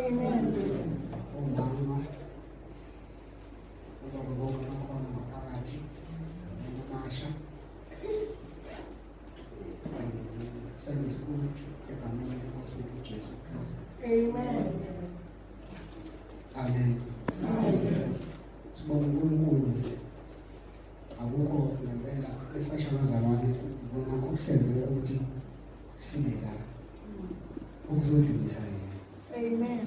Amen. Omama, ubaba bonke abakhona ngaphakathi, namasha. Sunday school egameni lenkosi uJesu Kristu. Amen. Amen. Amen. Sibonga uNkulunkulu nje. Akukho ngempela esasho abazalwane ubona okusenzele ukuthi sibe la. Ukuzodumisa yena. Amen.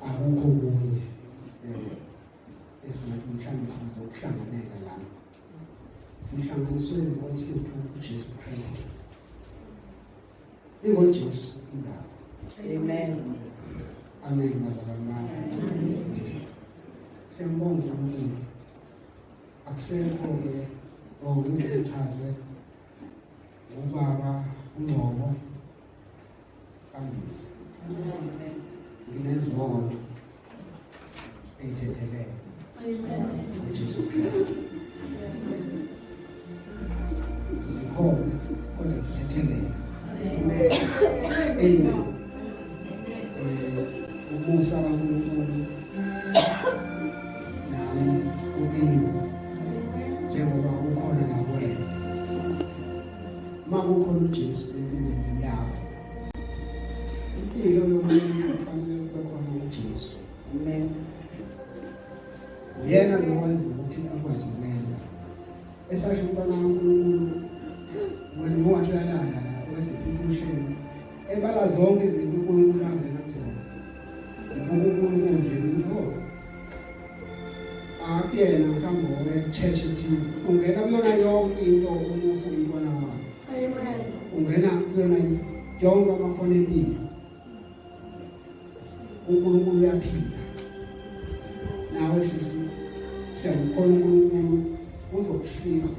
Akukho okunye esingathi mhlawumbe sizokuhlanganela la. Sihlanganiswe nenkosi yethu uJesu Kristu. IngoJesu indaba. Amen. Amen bazalwane bami. Siyambonga uNkulunkulu. Akusekho-ke ongichaze ubaba uNgcobo kaMbizi. Nginezono eyithethelele. Amen. uJesu Kristu. Zikhona kodwa zithethelele. Amen. Amen. Umusa kaNkulunkulu nami ukimi njengoba ukhona nakuwena. Uma kukhona uJesu empilweni yakho, impilo yomuntu kufanele kube khona uJesu. Amen. Uyena lowenza ukuthi akwazi ukwenza. Esasho umntwana kaNkulunkulu wena ungathi uyalanda la wena ephusheni ebala zonke izinto uNkulunkulu angena kuzona. Ubunkulunkulu nje ukuthi oh akuyena mhlawumbe owe-church ethile ungena kuyona yonke into uma usumntwana wakhe. Amen. Ungena kuyona yonke amakhono empilo. uNkulunkulu uyaphila nawe sisi siyamkhona uNkulunkulu uzokusiza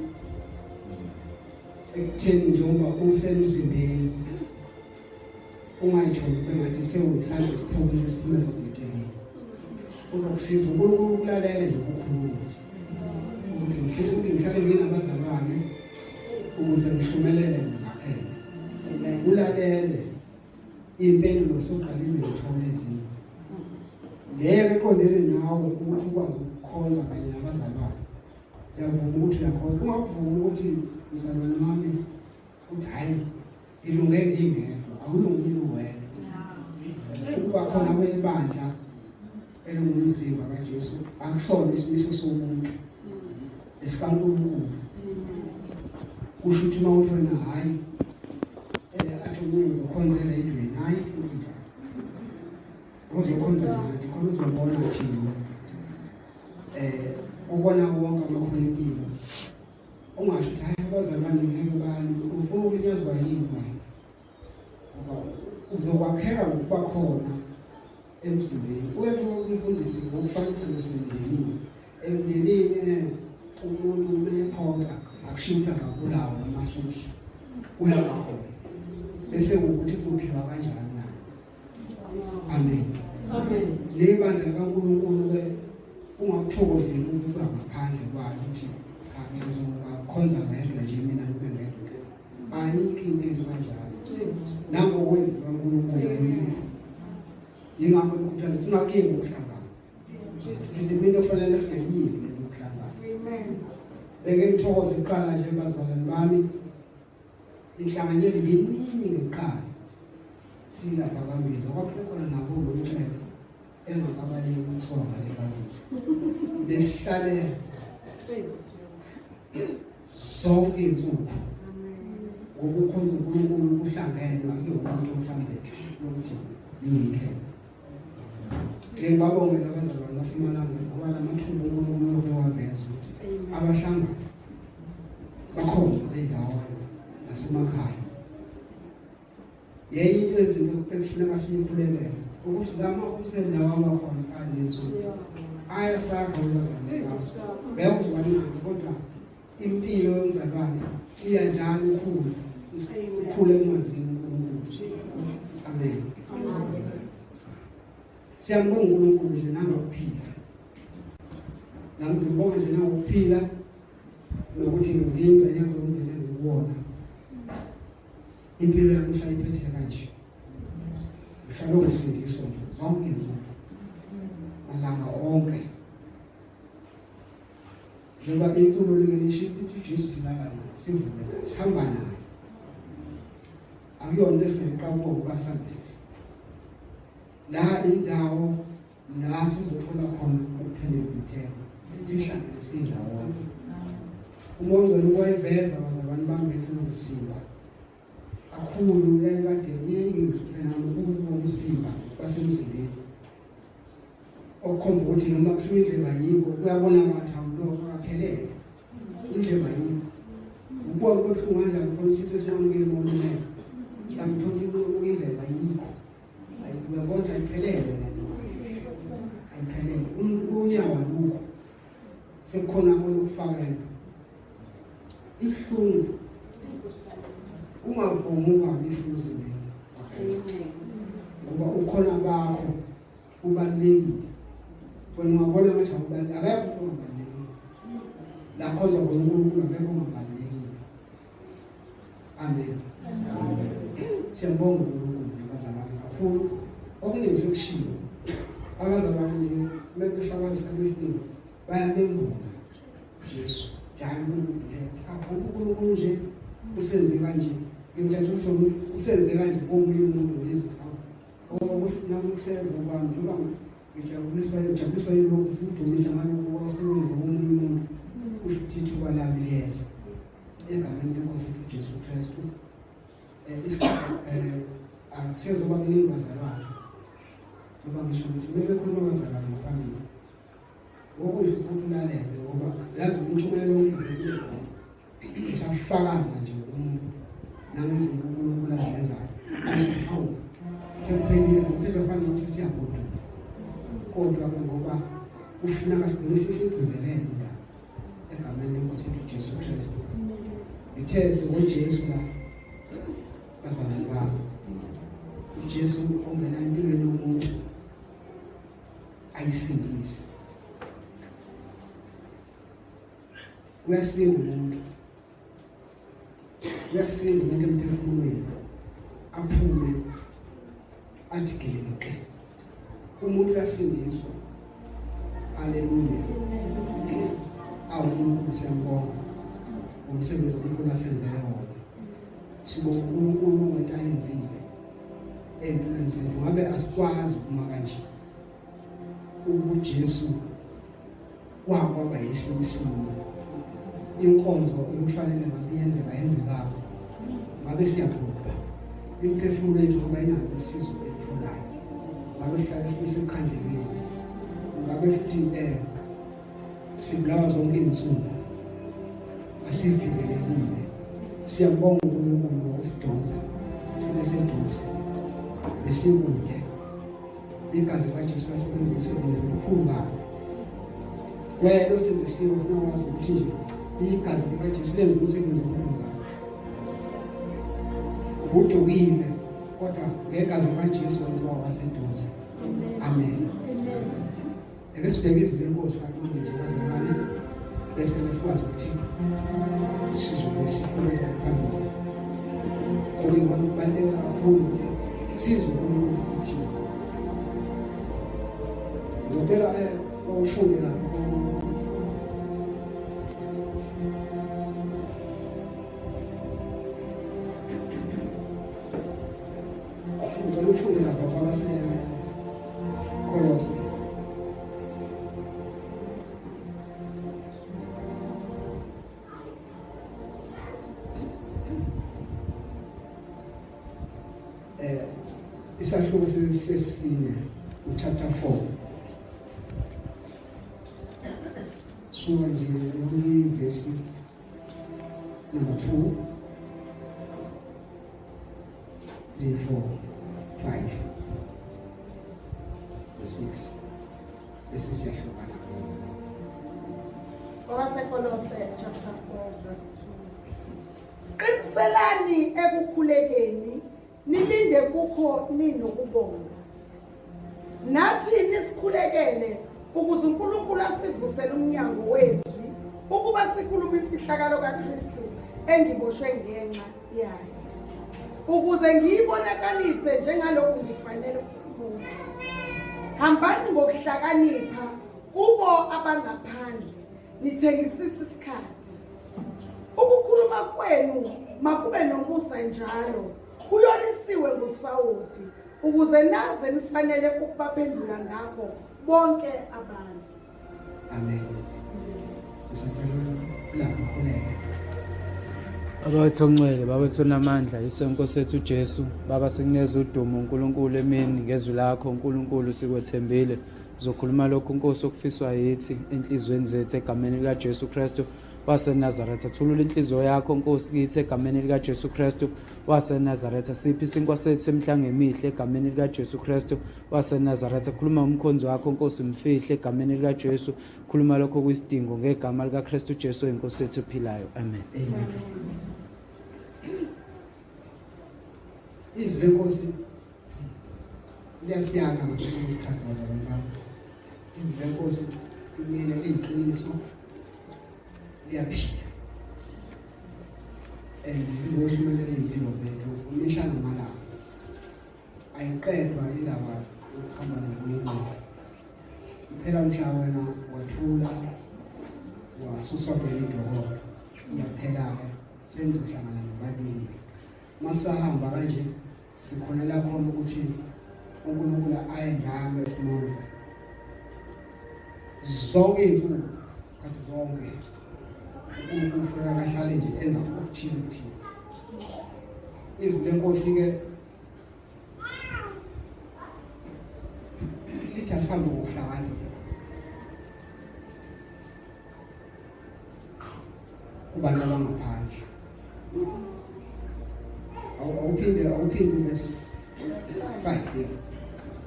ekutheni njengoba usemzimbeni ungayitholi bengathi sewuyisandla esiphumile esiphume zokuleceleni uzokusiza uNkulunkulu ukulalele nje ukukhuluma nje ukuthi ngifisa ukuthi ngihlale nginabazalwane ukuze ngihlumelele ngaphela ulalele Impendulo soqalile uyithola ezinye. Leyo eqondene nawe ukuthi ukwazi ukukhonza kanye nabazalwane. Uyavuma ukuthi uyakhonza, ungavumi ukuthi mzalwane wami uthi hayi ngilunge ngingedwa, awulungile uwedwa. Ukuba khona kwebandla elingumzimba kaJesu akusona isimiso somuntu esikaNkulunkulu. Kusho ukuthi uma uthi wena hhayi athi omunye uzokhonzela edweni hhayi kunjalo uzokhonza nathi khona uzobona thina ubona wonke amakhono empilo ungasho ukuthi hhayi abazalwane ngeke bani ufuna ukulinyazwa yini wena ngoba uzokwakheka ngokuba khona emzimbeni uyathi umfundisi ngokufanisa nasemndenini emndenini umuntu umephoxa akushiwo ukuthi akabulawa noma asuswe uyaba khona bese ukuthi kuzophilwa kanjani na amen amen le bandla likaNkulunkulu ke ungakuthokozeli ukuba ngaphandle kwalo ukuthi cha ngizobakhonza ngedwa nje mina ngibe ngedwa ayikho into enje kanjalo nangokwenzi kaNkulunkulu ayikho yingakho ngikhuthaza ungakuyeki ukuhlangana ngithi mina kufanele singayiyeki le ukuhlangana amen beke ngithokoze kuqala nje bazalwane bami inhlanganyelo yiningi ngiqala silapha kwambiza kwakusekhona nabo lomcebo engakabaleki kuthiwa ngale bakithi besihlale zonke izinsuku ngokukhonza uNkulunkulu kuhlangene akuyona into mhlawumbe yokuthi yikhe ngibabonge abazalwane basemalanga ngoba lamathuba uNkulunkulu oke waveza ukuthi abahlangana bakhonze bendawonye nasemakhaya Yenye into ezinto ekufuneka siyikhulekele ukuthi lama umsele lawa abakhona anezu ayasakha umzalwane ngeke uzwanani kodwa impilo yomzalwane iya njalo ukhula ukhule emazini uNkulunkulu amen siyambonga uNkulunkulu nje nangokuphila nami ngibonga nje nangokuphila nokuthi ngiyingxenye yomndeni engikuwona impilo yami usayiphethe kanje. Ngisalokhu sindiswa nje zonke izinsuku. Malanga onke. Njengoba iculo like lisho lithi uJesu silala naye, sivume naye, sihamba naye. Akuyona into esingayiqabuka ukuba sihambe sisi. La indawo la sizothola khona ukuphendula ithemba. Sihlangene sindawonye. Uma ungcwele ukwayiveza bazalwane bami bethu umzimba kakhulu yayikade iyingihluphe nami ukubona umzimba wasemzimbeni. Okukhomba ukuthi noma kuthiwa indlebe ayikho kuyabonakala ukuthi awulokho akaphelele. Indlebe ayikho. Ubona kubuhlungu kanjani khona isitho esinqamukile ngolimele. Mhlawumbe uthole indlebe ayikho. Uyabona ayiphelele le nto. Ayiphelele. Unyawo alukho. Sekukhona olukufakela. Ibuhlungu. Ungavumi ungabi emzimbeni. Ngoba ukhona bakho kubalulekile. Wena ungabona ngathi awubalulekile, akekho umuntu ongabalulekile. La khonza khona uNkulunkulu akekho ongabalulekile. Amen. Siyabonga uNkulunkulu nje bazalwane kakhulu. Okuningi sekushiwo. Abazalwane nje bebefaka isikhathi esiningi bayamembula Jesu. Njalo uNkulunkulu. Abantu uNkulunkulu nje usenze kanje. Ngimthatha usono usenze kanje komunye umuntu ngizwe. Okusho nami kusenza ngoba njengoba ngijabuliswa ngijabuliswa yilokhu simdumisa ngalokhu wasebenza komunye umuntu kusho ukuthi ithuba lami liyeza egameni lenkosi yethu uJesu Kristu. Isikhathi akusezoba kuningi bazalwane njengoba ngisho ukuthi kumele bekhuluma abazalwane ngaphambili okusho ukuthi ulalele ngoba yazi intshumayelo yonke isafakaza nje umuntu nangezinto uNkulunkulu azenzayo. Hawu, sekuphelile ngokuthetha kwanza ukuthi siyagoduka kodwa-ke ngoba kufuneka sigcine sisigcizelele la egameni lenkosi yethu Jesu Kristu. Ngithe singoJesu la bazalwane bami, uJesu ongena empilweni yomuntu ayisindise. Uyasinda umuntu, uyasinda umuntu emphefumulweni, aphume athi gelekeqe. Umuntu uyasindiswa. Haleluya. Awu uNkulunkulu siyambonga ngomsebenzi uNkulunkulu asenzele wona. Sibonga uNkulunkulu ngento ayenzile ey'mpilweni zethu. Ngabe asikwazi ukuma kanje ukuJesu kwakwaba yisinye isimo inkonzo ekufanele ngabe yenzeka yenzekako ngabe siyabhubha imiphefumulo yethu ngoba inalo usizo elitholayo ngabe sihlale sisemkhandleleni ngabe futhi um sibulawa zonke iy'nsuku asivikelekile siyambonga uNkulunkulu ngokusidonsa sibe seduze besikude Igazi likaJesu lasebenza umsebenzi omkhulu kabi. Wena osindisiwe ufuna wazi ukuthi nje igazi likaJesu lenza umsebenzi omkhulu kabi. Ubudukile kodwa ngegazi likaJesu wenziwa waseduze. Amen. Ake sibheke izwi lenkosi kancane nje bazalwane bese sikwazi ukuthi sizobe siqhubeka phambili. Okuyikona okubaluleke kakhulu ukuthi sizwe uNkulunkulu ukuthi ngizocela ufunde lapho Ngicela ufunde lapha kwabaseKolose. Eh isahluko sesine uchapter 4 suka nje kuyivesi number 2 3 4 5 6 bese siyahlukana. Kwabasekolose chapter 4 verse 2. Qiniselani ekukhulekeni nilinde kukho ninokubonga. Nathi nisikhulekele ukuze uNkulunkulu asivusele umnyango wezwi ukuba sikhulume imfihlakalo kaKristu engiboshwe ngenxa yayo. ukuze ngiyibonakalise njengalokhu ngifanele ukukhuluma. Hambani ngokuhlakanipha kubo abangaphandle, nithengisise isikhathi. Ukukhuluma kwenu makube nomusa njalo, kuyolisiwe ngosawoti, ukuze naze nifanele ukubaphendula ngakho bonke abantu. Amen. Ngisacela lapho khuleka. Baba wethu ongcwele, Baba wethu onamandla, Yesu Nkosi yethu uJesu, Baba sikunikeza udumo uNkulunkulu emini ngezwi lakho uNkulunkulu sikwethembile. Uzokhuluma lokhu Nkosi okufiswa yithi enhlizweni zethu egameni likaJesu Kristu waseNazaretha. Thulula inhliziyo yakho Nkosi kithi egameni likaJesu Kristu waseNazaretha. Siphi isinkwa sethu semihla ngemihle egameni likaJesu Kristu waseNazaretha. Khuluma umkhonzi wakho Nkosi, mfihle egameni likaJesu. Khuluma lokho kuyisidingo ngegama likaKristu Jesu inkosi yethu ephilayo. Amen. Amen. Izwi lenkosi liyasiyala ngaso sonke isikhathi bazalwane bami. Izwi lenkosi kumele liyiqiniso liyaphila and lizoshumelela iy'mpilo zethu imihla namalanga. Ayiqedwa indaba yokuhamba noNkulunkulu. Iphela mhla wena wathula wasuswa kuleli dokodo iyaphela-ke senizohlangana nobabili. Masahamba kanje sikhonela khona ukuthi uNkulunkulu aye njalo esimondla zonke izinsuku sikhathi zonke uNkulunkulu ufuneka kahlale nje enza okuthile kuthina izwi lenkosi-ke lithi asihambe ngokuhlakanipha kubantu abangaphandle awuphinde awuphinde verse 5 yeah.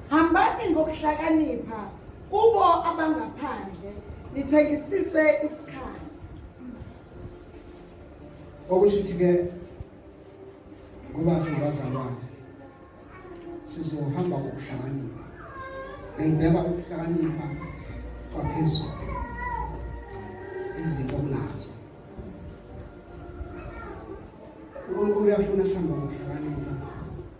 Hambani ngokuhlakanipha kubo abangaphandle nithengisise isikhathi. Okusho ukuthi ke ngoba singabazalwane sizohamba ngokuhlakanipha bengibheka ukuhlakanipha kwaphezulu izinto kunazo uNkulunkulu uyafuna sihambe ngokuhlakanipha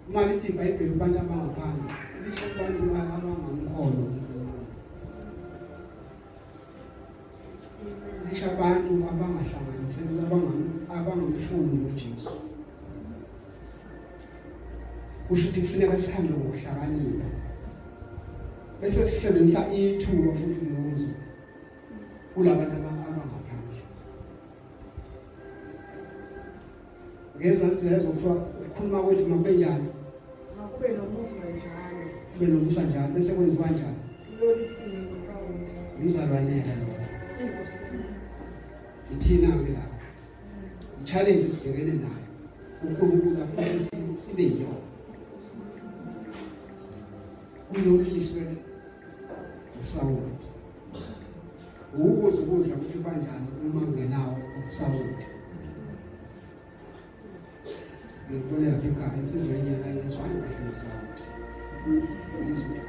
uma lithi ibhayibheli kubantu abangaphandle lisho kubantu abangamkholwa lisho abantu abangahlanganiseli abangamfuni ngoJesu kusho ukuthi kufuneka sihambe ngokuhlakanipha bese sisebenzisa ithuba futhi kulowo mzuzu kulabantu abangaphandle ngezansi uyezwa kuthiwa ukukhuluma kwethu makube njani makube nomusa njalo kube nomusa njalo bese kwenziwa njani uyolisiwe usawoti umzalwaneka lo ithina-ke lapho i-challenge esibhekene nayo uNkulunkulu afuna sibe yiyona kuyoliswe usawoti ukuze ukudla ukuthi kanjani uma ungenawo usawoti ngikubonela lapha ekhaya insizwa enye ayizwani kahle nosawoti izwe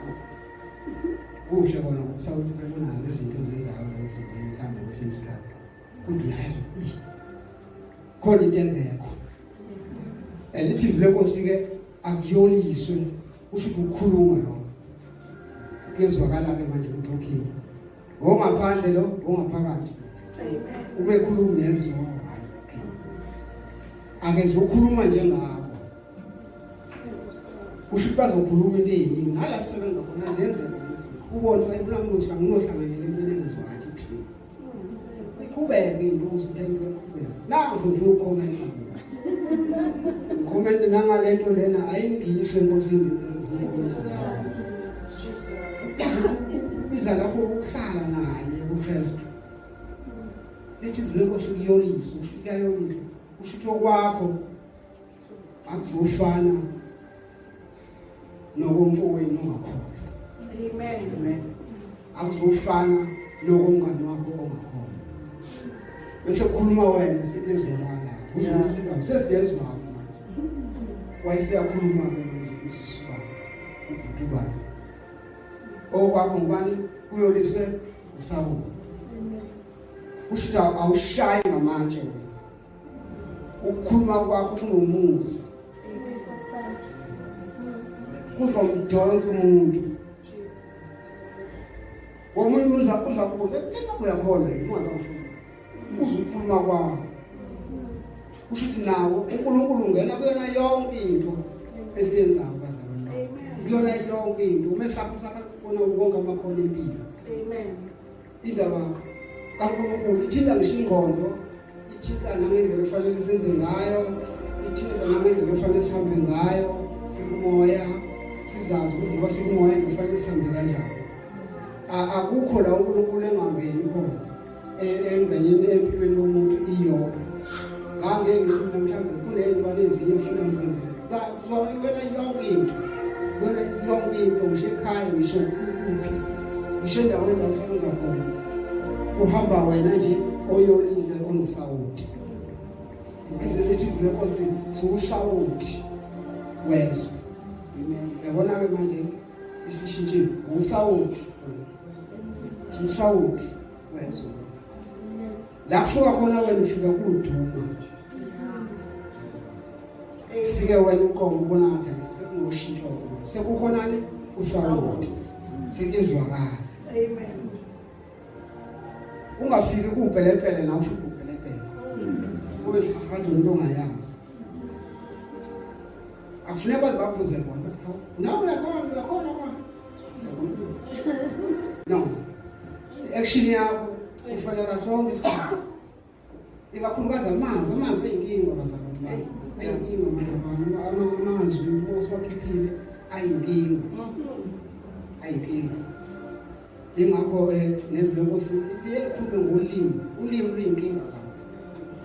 kuhle kona ngokusawoti phela unazo izinto ozenzayo la emzimbeni mhlawumbe kwesinye isikhathi kodwa uyazi khona into engekho and ithi izwi lenkosi-ke akuyoliswe kusho ukuthi ukukhuluma lokho kuyezwakala-ke manje ukuthi okay ongaphandle lo ongaphakathi uma ekhuluma uyezwa hayi okay akezokhuluma njengabo kusho ukuthi bazokhuluma into eyiningi nala sisebenza khona ziyenzeka izinto ubone unamuhla nginohlanganyela entweni engezwa kathi thina iqhubeke into uzothi into eqhubeke nangu ngifuna ukukhomenta ngikhomente nangale nto lena ayingiyise enkosini biza lapho ukuhlala naye uKristu lithi izwi lenkosi kuyoliswa usho ukuthi kuyayoliswa usho ukuthi okwakho akuzofana nokomfowenu ongakholwa amen akuzofana nokomngane wakho ongakholwa bese kukhuluma wena siyezwakala uzwa sesiyezwakala manje wayeseyakhuluma ke manje usisuka ubani okwakho ngubani kuyoliswe usawula kusho ukuthi awushayi ngamatshe wena ukukhuluma kwakho kunomusa Kuzomdonsa umuntu. Omunye umuntu uza kubuza, "Lapho uyakhona yini ungazawufuna?" Uzukhuluma kwakho. Kusho ukuthi nawo uNkulunkulu ungena kuyona yonke into esiyenzayo bazalwane. Kuyona yonke into uma sakho sakubona wonke amakhono empilo. Amen. Indaba kaNkulunkulu ithinta ngisho ingqondo, ithinta nangendlela efanele senze ngayo, ithinta nangendlela efanele sihambe ngayo sikumoya, sizazi ukuthi ngoba sikumoya kufanele sihambe kanjani. Akukho la uNkulunkulu engangeni khona engxenyeni empilweni yomuntu iyodwa. Ngangeke ngithi mina mhlawumbe kuney'ntwana ezinye ofuna ngizenzele. Zona wena yonke into, wena yonke into ngisho ekhaya ngisho kuphi ngisho endaweni la usebenza khona kuhamba wena nje oyolile onosawoti. Izwi lithi izwi lenkosi sukusawoti wezwe. Yabona-ke manje isishintshile usawoti usawoti wezwe. La kufika khona wena ufika kuduma. Fike wena uqobo ubona ngathi sekunoshintsho. Sekukhonani usawoti. Sekuzwakala. Amen. Ungafiki kupelepele nawe ufike kupelepele. Kube sihanjwe into ongayazi. Akufuneka baze babuze bona. Nawe uyakhona uyakhona kwa. No. Action yakho kufanele sonke isikhathi. Ikakhulukazi amazwi, amazwi ayinkinga bazalwane. Ayinkinga bazalwane, amazwi osiwakhiphile ayinkinga. Ayinkinga. Ingakho eh nezwi lenkosi liye likhulume ngolimi. Ulimi luyinkinga kabi.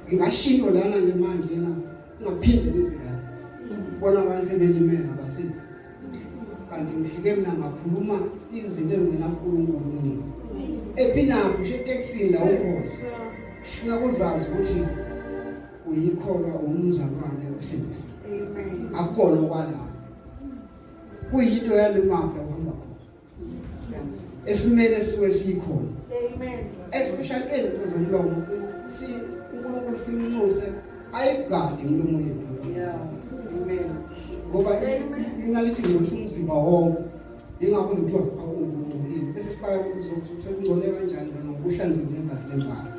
Ngingashinto lana nje manje na ngaphinde ngizilale. Bona abantu sebelimele abasizi. Kanti ngifike mina ngakhuluma izinto ezingenankulunkulu mina. Ephinaphi usho etekisini la ukhona. Funa kuzazi ukuthi uyikholwa umzalwane usindisa. Amen. Akukona okwala. Kuyinto yanimaphi uhamba khona. Esimele siwe sikhona. Amen. Especially ezinto zomlomo si uNkulunkulu simnxuse ayigadi umlomo yethu. Yeah. Amen. Ngoba ingalithi ngcosa umzimba wonke. Ingakho kuthiwa awungcolile. Bese sifaka ukuthi sekungcole kanjani lona ngokuhlanzeka ngegazi lemvana.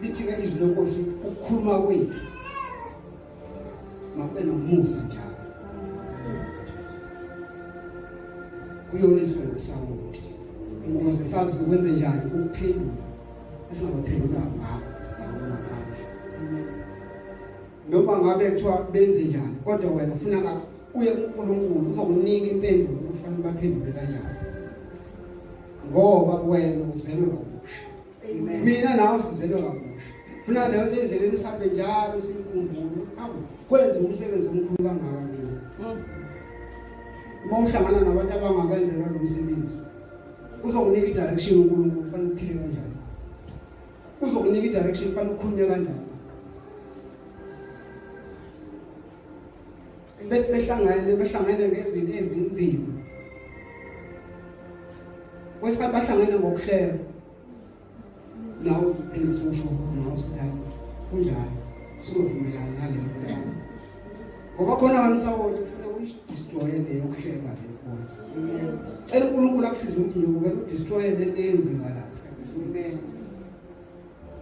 Lithi-ke izwi lenkosi ukukhuluma kwethu makube nomusa njalo. Kuyoliswa ngosawoti ukuze sazi ukwenze njani ukuphendula esingabaphendula ngakho labo ngaphandle. Noma ngabe kuthiwa benze njani kodwa wena ufuna uye kuNkulunkulu uzokunika impendulo kufanele baphendule kanjani. Ngoba wena uzelwe kabusha. Amen. Mina nawe sizelwe kabusha. Funa leyo nto endleleni sihambe njalo siyikhumbule. Awu, kwenze umsebenzi omkhulu kangaka mina. Uma uhlangana nabantu abangakenzelwa lo msebenzi, uzokunika i-direction uNkulunkulu kufanele uphile kanjani. Uzokunika i-direction kufanele ukhulume kanjani. Behlangene behlangene ngezinto ezinzima. Kwesikhathi bahlangene ngokuhleba. Nawe uphinde usho nawe usuthi kunjalo. Sizovumelana naleyo nto. Ngoba khona abantu sawoti kufuneka uyidestroye le yokuhleba le khona. Cela uNkulunkulu akusize ukuthi nje uvele udestroye le nto eyenzeka la.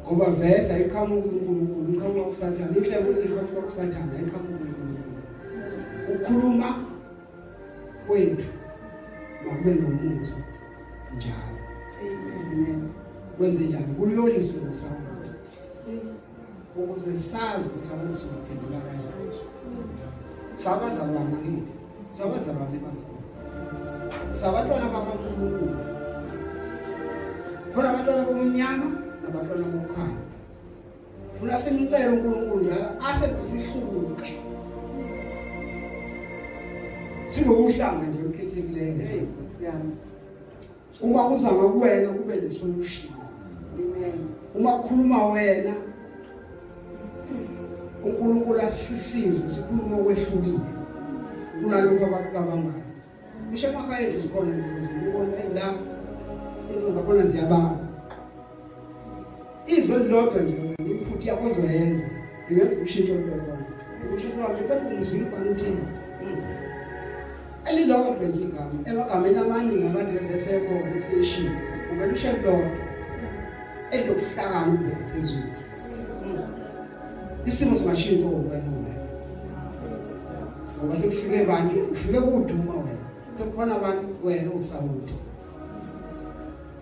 Ngoba vese ayiqhamuki kuNkulunkulu, iqhamuka kuSathane. Inhlebo iqhamuka kuSathane, ayiqhamuki kuNkulunkulu. Ukukhuluma kwethu makube nomusa njalo. Amen. Kwenze njani? Kuyoliswe ngosawoti. Ukuze sazi ukuthi abantu sibaphendula kanjani. Sabazalwane kithi, sabazalwane bazalwane. Sabantwana bakaNkulunkulu. Khona abantwana bomnyama nabantwana bokukhanya. Funa simcele uNkulunkulu njalo asenze sihluke. Sibe uhlanga nje olukhethekileyo. Hey, Nkosi yami. Uma kuzama kuwena kube nesolution. Amen. Uma kukhuluma wena uNkulunkulu asisize sikhulume okwehlukile kunalokho abakucabangayo. Ngisho emakhaya ethu zikhona lezo zinto ubona eyi la into zakhona ziyababa. Izwi elilodwa nje wena input yakho ozoyenza ingenza ushintsho olulodwa. Usho ukuthi bese ngizwile ubani uthini. Elilodwa nje igama emagameni amaningi abantu besekhona eseshiwo uvele usho elilodwa elilokuhlakana ubheke phezulu. Isimo singashintsha wena ngoba sekufike bani ufike kuduma wena sekukhona abantu wena usawuthi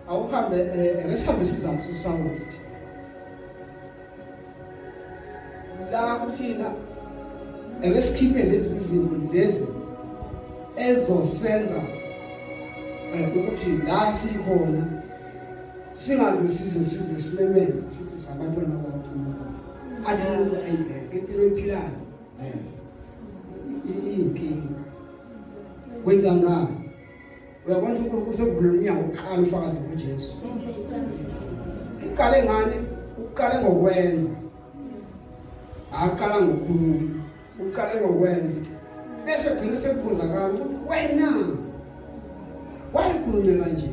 awuhambe eh, ake sihambe sizansi usawuthi la kuthina ake sikhiphe lezi zinto lezi ezosenza eh, ukuthi la sikhona singaze size size simemeze sithi sabantwana bakaNkulunkulu athi umuntu ayibheke impilo ephilayo iyinkinga wenza ngani uyabona ukuthi uNkulunkulu usevulile umnyango wokuqala ufakaze ngoJesu uqale ngani uqale ngokwenza aqala ngokukhuluma uqale ngokwenza bese gcina sekukhuzakala ukuthi wena wayikhulumela nje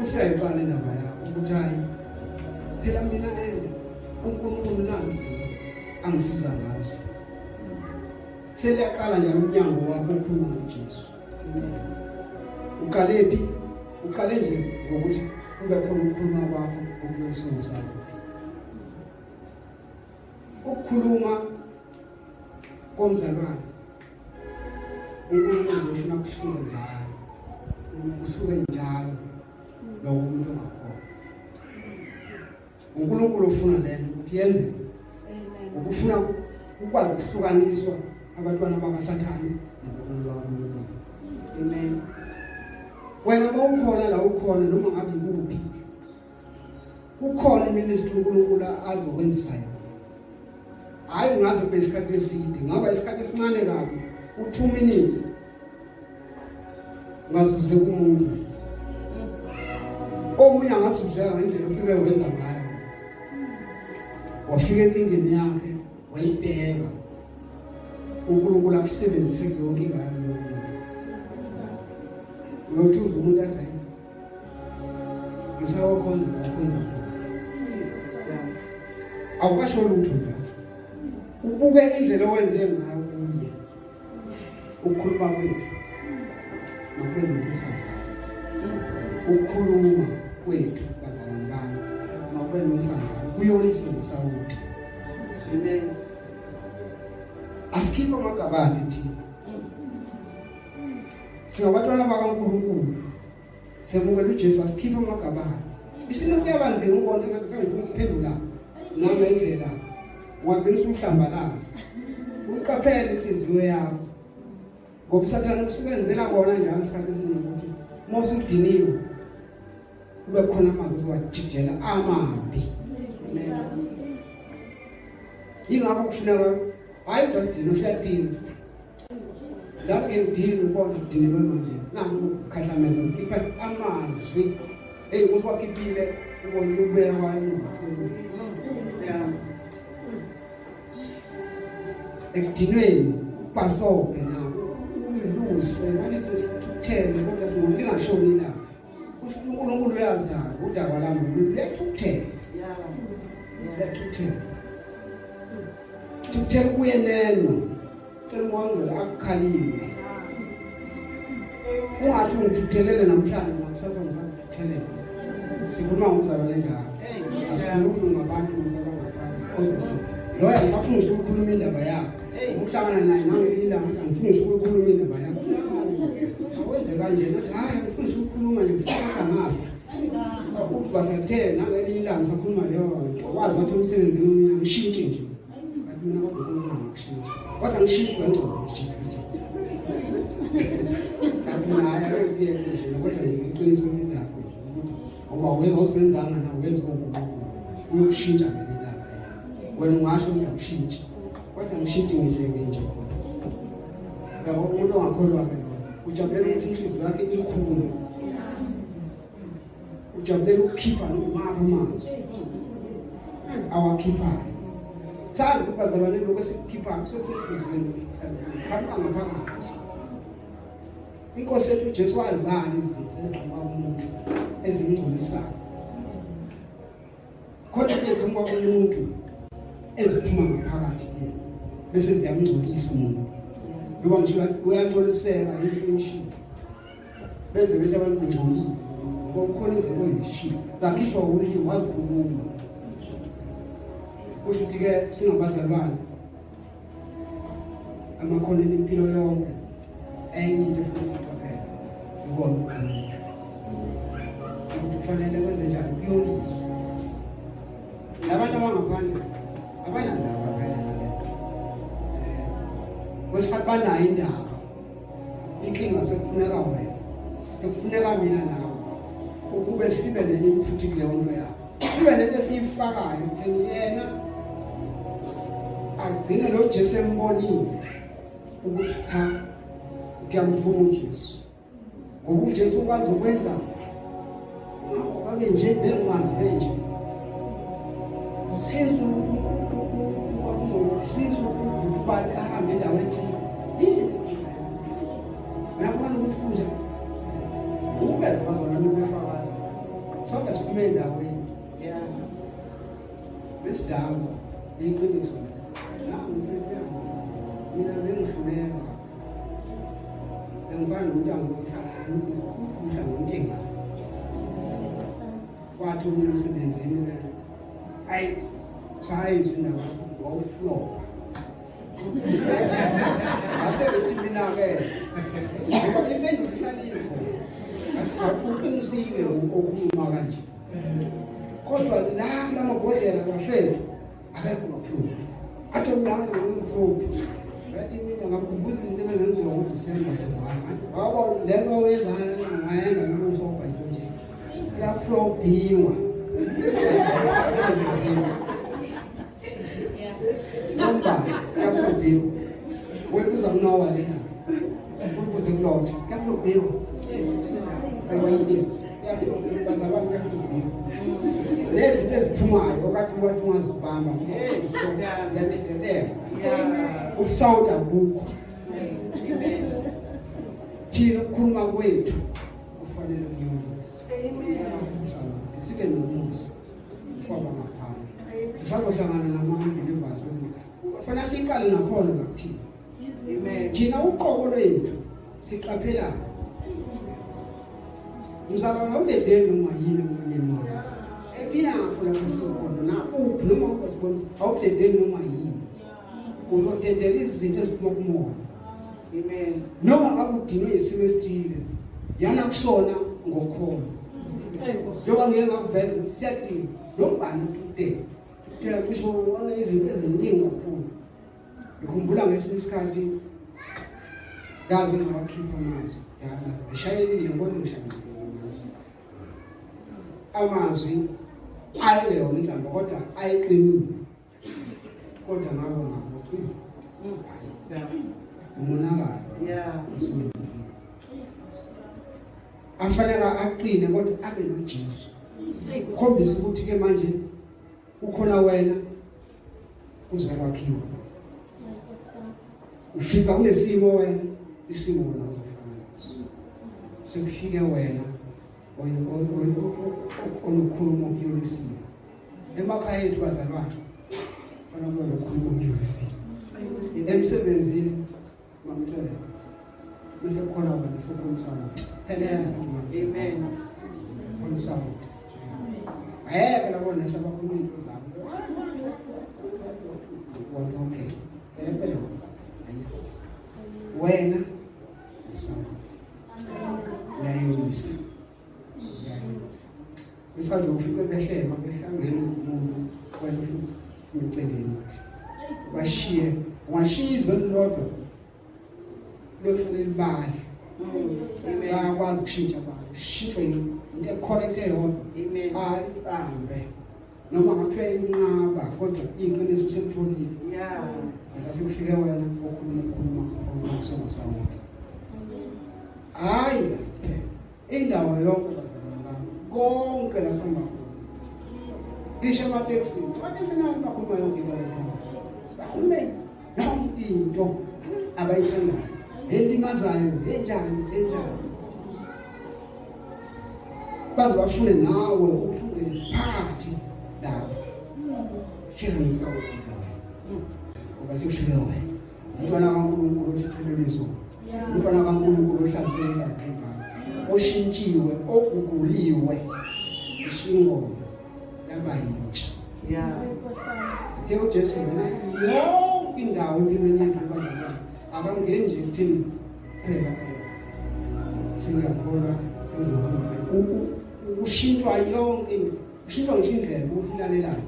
useyayiqala indaba yakho ukuthi hayi phela mina eh uNkulunkulu nazi izinto angisiza ngazo seliyaqala njalo umnyango wakho okhuluma ngoJesu uqale phi uqale nje ngokuthi kube khona ukukhuluma kwakho okunesimo sakho ukukhuluma komzalwane uNkulunkulu ufuna kuhluke njalo kuhluke njalo lowo muntu ongakhona uNkulunkulu ufuna lento ukuthi yenzeke ukufuna ukwazi ukuhlukaniswa abantwana bakaSathane nabantwana bakaNkulunkulu amen wena uma ukhona la ukhona noma ngabe ikuphi kukhona iministry uNkulunkulu azokwenzisa yona hayi ungaze kube isikhathi eside ngaba isikhathi esincane kabi u-2 minutes ungazuze kumuntu omunye angasuzeka ngendlela ofike wenza ngayo wafika enkingeni yakhe wayibheka uNkulunkulu akusebenzise kuleyo nkinga yalowo muntu uyothi uze umuntu athi hayi ngisawakhonza wakhonza awukasho lutho nje ubuke indlela owenze ngayo kuye ukukhuluma kwethu makube nomusa ukukhuluma kwethu bazalwane bami makube nomusa njalo kuyona isidingo sawuthi amen asikhiphe amagabane thina singabantwana bakaNkulunkulu semukela uJesu asikhiphe amagabane isimo siyaba nzima ubona ngathi sengifuna ukuphendula nangendlela wagcina usuhlambalaza uqaphele inhliziyo yakho ngoba usathane usuke enzela kona njalo isikhathi esiningi ukuthi uma usudiniwe kube khona amazwi ozowajijela amambi yingakho kufuneka hhayi just dino siyadina lapho ke ngidini ubona udiniwe manje nangu ukhahlameza ukhipha amazwi eyi usuwakhiphile ubona ukubuyela kwayo emuva ekudinweni ubhasobhe nabo uluse manje sithukuthele kodwa singolingashoni ilanga kusho uNkulunkulu uyazazi udaba lami luyathukuthela luyathukuthela thukuthela kuye neno cela umoya ongcwele akukhalime ungathi ungithuthelele namhlanje nakusasa ngisakuthuthelela sikhuluma ngomzalwane njalo asikhulumi ngabantu abangaphandle ozothi loyo angisafuni ngisho ukukhuluma indaba yakhe ukuhlangana naye nangelinye ilanga angifuni ngisho ukukhuluma indaba yakhe awenze kanje nathi hhayi angifuni ngisho ukukhuluma nje ngifuna ngafa uthi basathe nangelinye ilanga sakhuluma leyo nto wazi wathi umsebenzini omunye ngishintshe nje Ngathi mina kodwa uNkulunkulu angikushintshe. Kodwa ngishintshe ngcono nje. Ngathi naye akuyeke nje kodwa iqiniso lilapho nje ukuthi ngoba wena awusenzanga na wenza uNkulunkulu uyokushintsha ngelinye ilanga. Wena ungasho ukuthi awushintshe. Kodwa ngishintshe ngisho nje. Yabo umuntu ongakholwa ke lo ujabulela ukuthi inhliziyo yakhe ikhulu. Ujabulela ukukhipha noma amazwi awakhiphayo. Sazi ukuthi bazalwane lokho esikukhiphayo kusuke kusenhliziyweni qhamuka ngaphakathi. Inkosi yethu uJesu wazibala izinto eziqhamuka kumuntu ezimngcolisayo. Khona into eqhamuka kumuntu eziphuma ngaphakathi kuyena bese ziyamngcolisa umuntu. Noma ngisho uyacoliseka into eyishilo. Beze bethi abantu ungcolile ngoba kukhona izinto oyishilo. Zakhishwa ulimi wazikhuluma. Kusho ukuthi ke singabazalwane amakhoneni impilo yonke enye into efanele siqaphele ikona ukukhuluma ukuthi kufanele kwenze njani kuyoliswa labantu abangaphandle abanandaba vele nale kwesikhathi banayo indaba inkinga sekufuneka wena sekufuneka mina nawe ukube sibe ne-input kuleyo nto yakho sibe nento esiyifakayo ekutheni yena agcine lo Jesu embonile ukuthi cha kuyamvuma uJesu ngoba uJesu ukwazi ukwenza ngabe nje bengazi benje sizu sizu ubani ahambe endaweni ethile yini uyabona ukuthi kunje ukubeza bazalwane befakaza sonke siphume endaweni Yeah. Besidakwa iqiniso nangu mina bengihluleka bengifana nomntango umhla ngomntenga kwathi omunye emsebenzini ayi sayizwa indaba wawuflopa ngase ngithi mina-ke ngoba impendulo ihlale ikhona uqinisile okhuluma kanje kodwa la kulamabhodlela bafethu akekho maphuphi athi omnyama ngumphuphi ngathi mina ngakukhumbuza izinto ebezenziwa ngoDisemba sivama wabo le nto oyenzana ngayenza noma usobha nje nje kuyaflobhiwa nomba kuyaflobhiwa wena uza kunowa lena ukuze kulotha kuyaflobhiwa ayiwayini bazalwane kuyaflobhiwa nezinto eziphumayo okade wathi ungazibamba ziyadedeleka ubusawuda bukho thina ukukhuluma kwethu kufanele kuyolisa sibe nomusa kwaba ngaphandle sisazohlangana nama-believers kufanele siyiqale nakhona ngakuthina thina uqobo lwethu siqaphelana mzalwane awudedeli noma yini omunye wakho ephilapho lapho sikhona nakuphi noma ukuzibona awudedeli noma yini uzodedela izinto eziphuma kumoya Amen. Noma ngabe udinwe isimo esithile yana kusona ngokholo. Njengoba ngeke ngakuveza ukuthi siyadinga nombani ukudela. Phela cishe ubona izinto eziningi kakhulu. Ngikhumbula ngesinye isikhathi ngaze ngawakhipha amazwi dala ngishayelile ngibona ngishayelile amazwi. Amazwi ayeyona inhlamba kodwa ayiqinile. Kodwa ngabona ukuthi umonakalo. Yeah. Afanele aqine kodwa abe noJesu. Khombisa ukuthi ke manje ukhona wena uzokwakhiwa. Ufika kunesimo wena isimo wena uzohlangana naso. Sekufike wena onokhuluma okuyolisiwe. Emakhaya ethu bazalwane fanele kube nokhuluma okuyolisiwe. Emsebenzini mamcela bese kukhona wena sokhuliswa pheleza Amen. Khuliswa ayeke labo nesa bakhuluma into zabo wona okay phela phela wena usawuthi uyayolisa uyayolisa isikhathi ufike behlema behlangene umuntu wena ufike ukuthi bashiye ungashiya izwe elilodwa lokufanele libale bayakwazi ukushintsha abantu shintshwe into ecorrect eyodwa ayibambe noma ngathiwa inqaba kodwa iqiniso selitholile yeah asikufike wena okhuluma ukukhuluma okungasongo hayi indawo yonke bazalwane bami konke la sihamba khona ngisho ematekisini amatekisini abantu bakhuluma yonke into abayithandayo bakhulume yonke into abayithandayo elimazayo enjani enjani baze bafune nawe ukuthi ungene phakathi lapho fika ngisawukuba ngoba sekufike wena. Umntwana kaNkulunkulu othethelelwe izono. Umntwana kaNkulunkulu ohlanzwe igazi lemvana. Oshintshiwe, oguguliwe. Ishingoma yaba yintsha. Yeah. Uthe uJesu ngena yonke indawo empilweni yethu bazalwane. Akangeni nje kuthini kuphela. Singiyakholwa uzohamba. Ushintshwa yonke into. Ushintshwa ngisho indlela ukuthi ilalelane.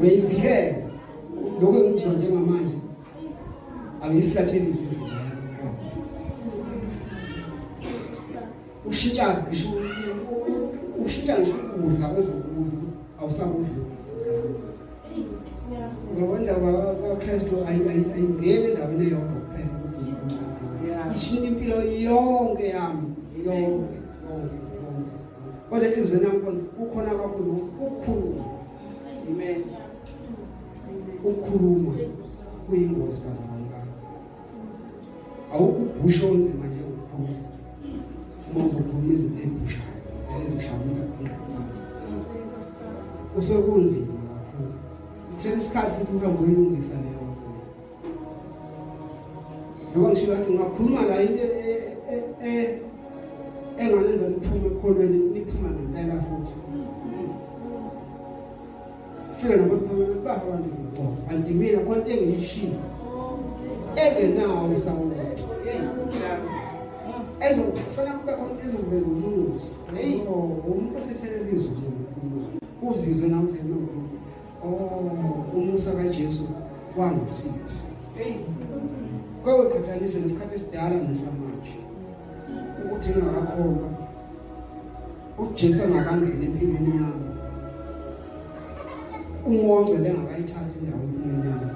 Uyayivikela. Lokho engikuzwa njengamanje angiyiflathelisi Ushintsha ngisho ushintsha ngisho ukudla ozokudla awusakudli. Ngoba indaba kaKristu ayingeni endaweni eyodwa kuphela. Ishintsha impilo yonke yami yonke yonke yonke. Kodwa enhliziyweni yami kukhona kakhulu ukukhuluma. Amen. Ukukhuluma kuyingozi bazalwane bami. Awukho ubhusha onzima njengokukhuluma. Uma uzokhuluma izinto ey'bhushayo ezishamuka phansi. Kusuke kunzima kakhulu. Kuthatha isikhathi futhi uhambe uyilungisa leyo nto. Njengoba ngisho kade ungakhuluma la into enganenza niphume ekukholweni niphuma ngempela futhi. Fika nabaphamela baba abantu ngibona. Kanti mina khona into engiyishiye engenawo isawuthi. Ezokufanele kube khona ezoveza umusa. Oh, umuntu othethelele izulu uzizwe namhlanje noNkulunkulu. Oh, umusa kaJesu wangisiza. Kwawuqhathanise nesikhathi esidala nesamanje. Ukuthi ngingakakholwa uJesu angakangeni empilweni yami. Umoya ongcwele engakayithathi indawo empilweni yami.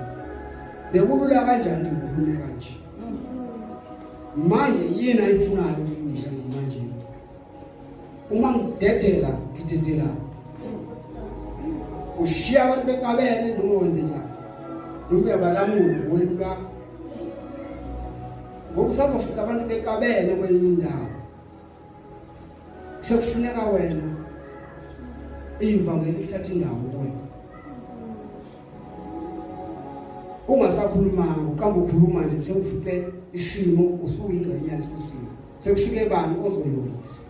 Bekulula kanjani ngikhulume kanje? Manje yini ayifunayo kimi njengamanje? Uma ngidedela, ngidedela. Ushiya abantu bekabene noma wenze njani? Noma uyabalamula ngolimi lwakho. Ngoba usazofica abantu bekabene kwenye indawo. Sekufuneka wena ivangeli lithatha indawo kuwena. Ungasakhulumanga uqamba ukhuluma nje sewufice isimo usuyingxenye yaleso simo. Sekufike bani ozoyolisa.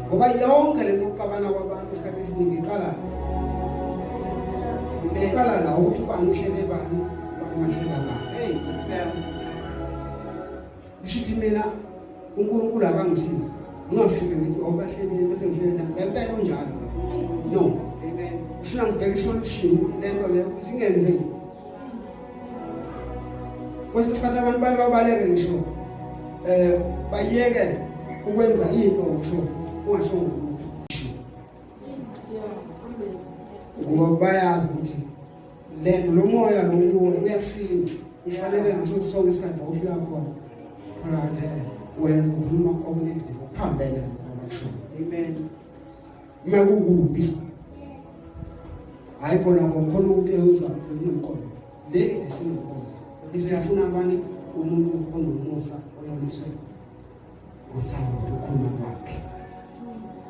Ngoba yonke le nto yokuxabana kwabantu isikhathi esiningi iqala iqala la ukuthi ubani uhlebe bani ubani wahleba bani. Hey, Sam. Kusho ukuthi mina uNkulunkulu akangisizi. Ngingafike ngithi oh bahlebile bese ngifike na ngempela unjalo. No. Amen. Ufuna ngibheke isolution lento leyo ukuthi ingenzeki. Kwesinye isikhathi abantu baye babaleke ngisho eh bayeke ukwenza into ngisho ungasho lutho. Ngoba bayazi ukuthi le lo moya lo uyasinda. Ufanele ngaso sonke isikhathi ofika khona phakathi wena ukhuluma okunegative okuphambene nokho. Amen. Uma kukubi hayi khona ngokhona ukuthi uza kunomqondo le esinomqondo isiyafuna abani umuntu onomusa oyoliswe ngosawulo ukukhuluma kwakhe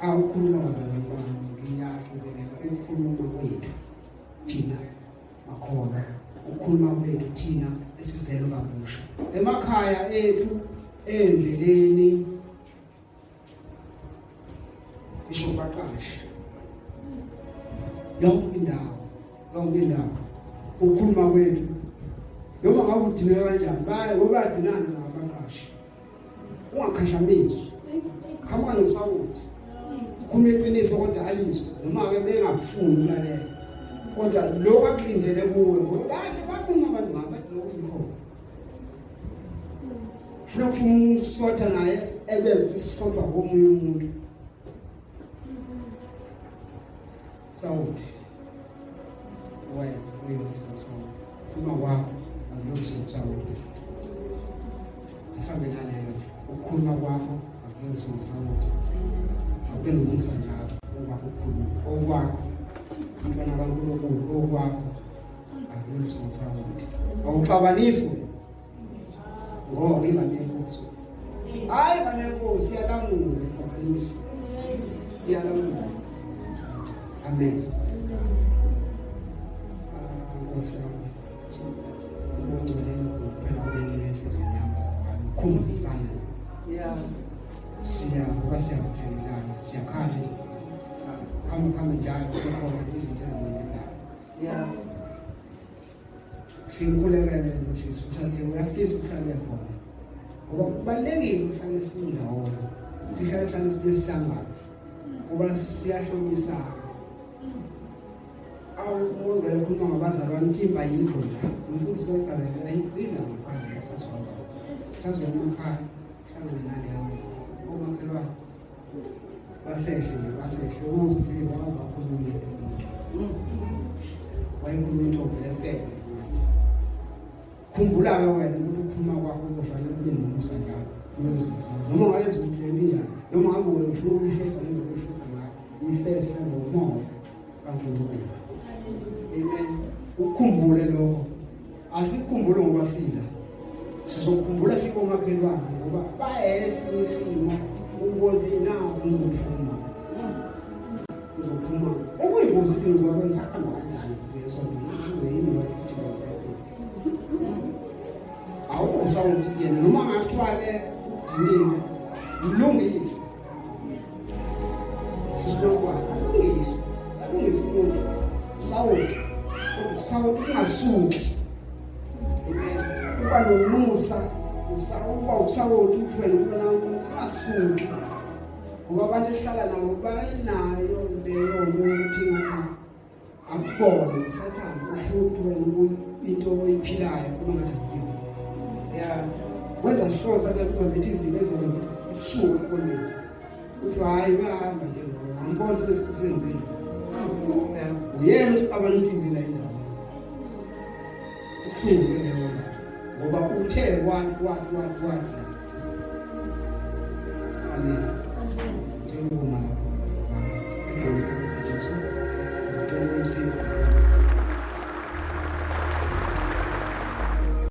awukhuluma bazalwane bami ngiyagcizelela ukukhuluma kwethu thina makholwa ukukhuluma kwethu thina esizelwe kabusha emakhaya ethu endleleni ngisho kubaqashi yonke indawo yonke indawo ukukhuluma kwethu noma ngabe udinwe kanjani baye ngoba badinana nabaqashi ungakhashamezwi qhamuka nosawoti ukhuluma iqiniso kodwa alizwe noma-ke bengafuni ukulalela kodwa lokhu akulindele kuwe ngoba bakhuluma abantu ngabo bathi lokhu ikhona funa kufuna usotha naye ebeze ukuthi sisodwa komunye umuntu sawuthi wena uyosifo sawuthi uma kwakho akuyosifo sawuthi asambe naleyo nje ukukhuluma kwakho akuyosifo sawuthi akube nomusa njalo okwakho ukukhuluma okwakho umntwana kaNkulunkulu okwakho akuyosifo sawuthi awuxabanisi ngoba uyingane yenkosi hayi ngane yenkosi iyalamula ixabanisi iyalamula amen ah, nkosi yami ubongcwele Siyabambisana. Yeah. Siyavuka, siyavuselelana, siyakhala nje. Phambi phambi njalo kukhona izinto eziningi. Yeah. Sikhulekele nosisi uhlale uyafisa ukuhlale khona. Ngoba kubalulekile ukuhlale sindawonye. Sihlale hlale sibe sihlangana. Ngoba siyahlomisana. Awu umuntu ekhuluma ngabazalwane intimba yikho la. Umfundisi webhayibheli ayiqina ngaphandle sazwana. Sazwana emakhaya sihlangane naleyo. Omakhelwane basehle nje basehle ukuze ukuthi wabakhulumile umuntu. Wayekhuluma into lempela. Khumbula-ke wena ukuthi ukukhuluma kwakho kufanele kube nomusa njalo kulezimo noma ungayenza ukuthi lento injani noma ngabe wena ufuna ukuyifesa ngendlela oyifesa ngayo uyifese ngomoya kaNkulunkulu. Amen. Ukukhumbule lokho, asikukhumbule ngoba sila sizokukhumbula sikomakhelwane ngoba bayesinye isimo ubone nawo ngizophuma ngizophuma okuyingozi ukuthi ngizokwenza hamba kanjani ngesonto nange yini ngiyogijima. Awusawuthi yena noma ngathiwa-ke udiniwe mlungise sisilokwana alungise alungise umuntu sawuthi kodwa sawuthi kungasuki uba nomusa uba usawoti uthi wena umntwana ungasuki ngoba abantu esihlala nabo banayo leyo nto yokuthi ngathi akubona usathane ufuna ukuthi wena into oyiphilayo uma ngathi ziphiwe. Yeah. Wenza sure sathane uzoletha izinto ezobe zisuke emqondweni uthi hhayi uyahamba nje lo angiboni into esenzile uyena usixabanisile la indaba ubuhlungu leyo ngoba uthe wathi wathi wathi wathi. Amen. Ngicela ukuma lapho. Egameni leNkosi Jesu, ngicela ukumsiza.